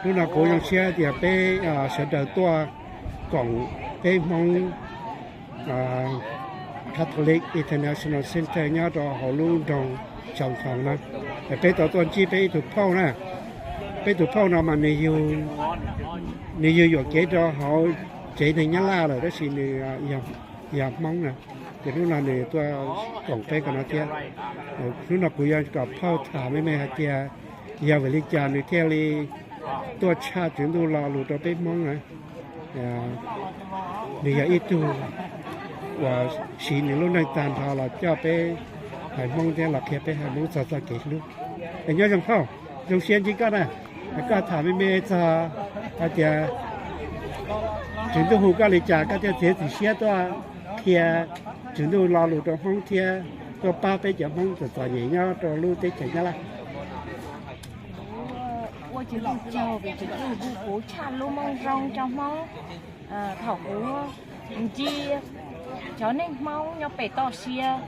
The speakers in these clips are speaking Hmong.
Hnub no kuv zoo siab tias peb sawv daws tuaj koom peb Hmoob Catholic International Center nyob rau hauv lub nroog Xyooj Thoos na. Peb tau tuaj ntsib peb ib tug phauj na. Peb tus phauj no mas nws yug yuam kev rau hauv tsev neeg Nyab Laj lawm tab sis nws yog Hmoob na. Ces hnub no nws tuaj koom peb ko no thiab. Hnub no kuv yuav kom phauj tham me me hais tias yog vim li cas nws thiaj li tuaj tshaj Tswv Ntuj lo lus rau peb Hmoob na. Nws yog ib tug uas siv nws lub neej tag nrho los coj peb haiv Hmoob thiab los qhia peb haiv Hmoob txog txoj kev hlub. Es nyob zoo phauj, zoo siab ntsib koj na. Koj tham me me txog hais tias Tswv Ntuj hu koj li cas koj thiaj txiav txim siab tuaj qhia Tswv Ntuj lo lus rau Hmoob thiab tuaj pab peb cov Hmoob txom txom nyem nyob rau lub teb chaws Nyab Laj. Ua Tswv Ntuj tsaug vim Tswv Ntuj hu kuv tshaj lub moo zoo rau Hmoob. Thaum kuv ntsia cov neeg Hmoob nyob pem toj siab,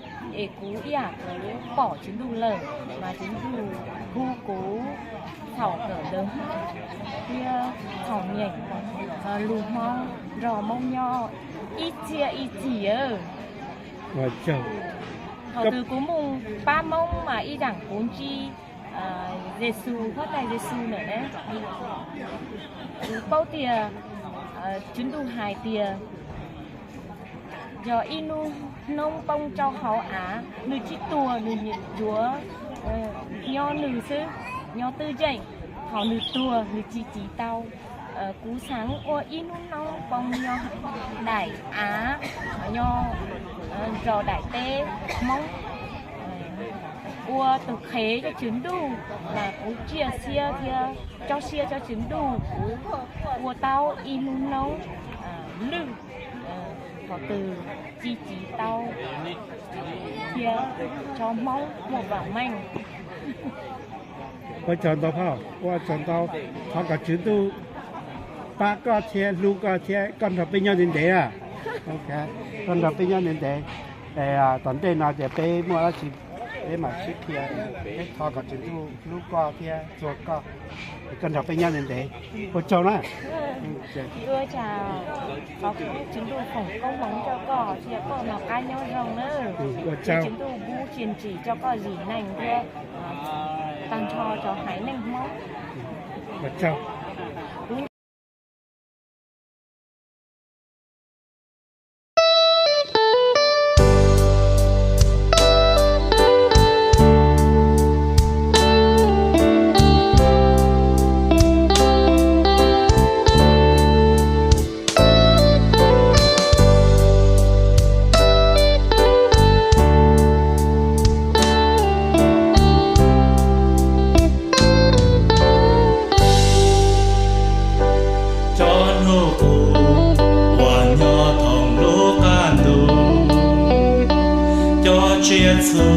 es kuv ib yam kuv pom Tswv Ntuj lawm, mas Tswv Ntuj hu kuv thaum kawm ntawv Hmoob thiab txom nyem lus Hmoob nrog Hmoob nyob ib txhia ib txhis. Thaum twg kuv mus pab Hmoob mas ib yam kuv ntsib Yexus, Huab Tais Yexus ntawm ne. Kuv paub tias Tswv Ntuj hais tias yog ib hnub hnub poob rau hauv av, nws tsis tuag, nws yuav nyob nws xwb, nyob twj ywm. Thaum nws tuag nws tsis civ tau. Kuv xav ua ib hnub hnub poob nyob daim av, nyob rau daim teb Hmoob, ua tus qhev cov Tswv Ntuj, mas kuv cia siab thiab tso siab cov Tswv Ntuj, kuv ua tau ib hnub hnub lwj, qhov twg tsis civ tau, thiab tso Hmoob muaj vam meej. Ua tsaug ntau phauj, ua tsaug ntau. Thov kom Tswv Ntuj pab koj thiab hlub koj thiab koj nrog peb nyob ntev ntev. Koj nrog peb nyob ntev ntev. Tom ntej no ces peb muaj dab tsi peb mam sib qhia. Peb thov kom Tswv Ntuj hlub koj thiab txuag koj, koj nrog peb nyob ntev ntev. Ua tsaug na. Thov Tswv Ntuj foom koob hmoov rau koj thiab koj noj qab nyob zoo na. Ua tsaug. Tswv Ntuj pub txiaj ntsig rau koj zim neej thiab tag nrho cov haiv neeg Hmoob. Ua tsaug. Cov hnub qub uas nyob thoob lub qab ntuj, cov tsiaj txhu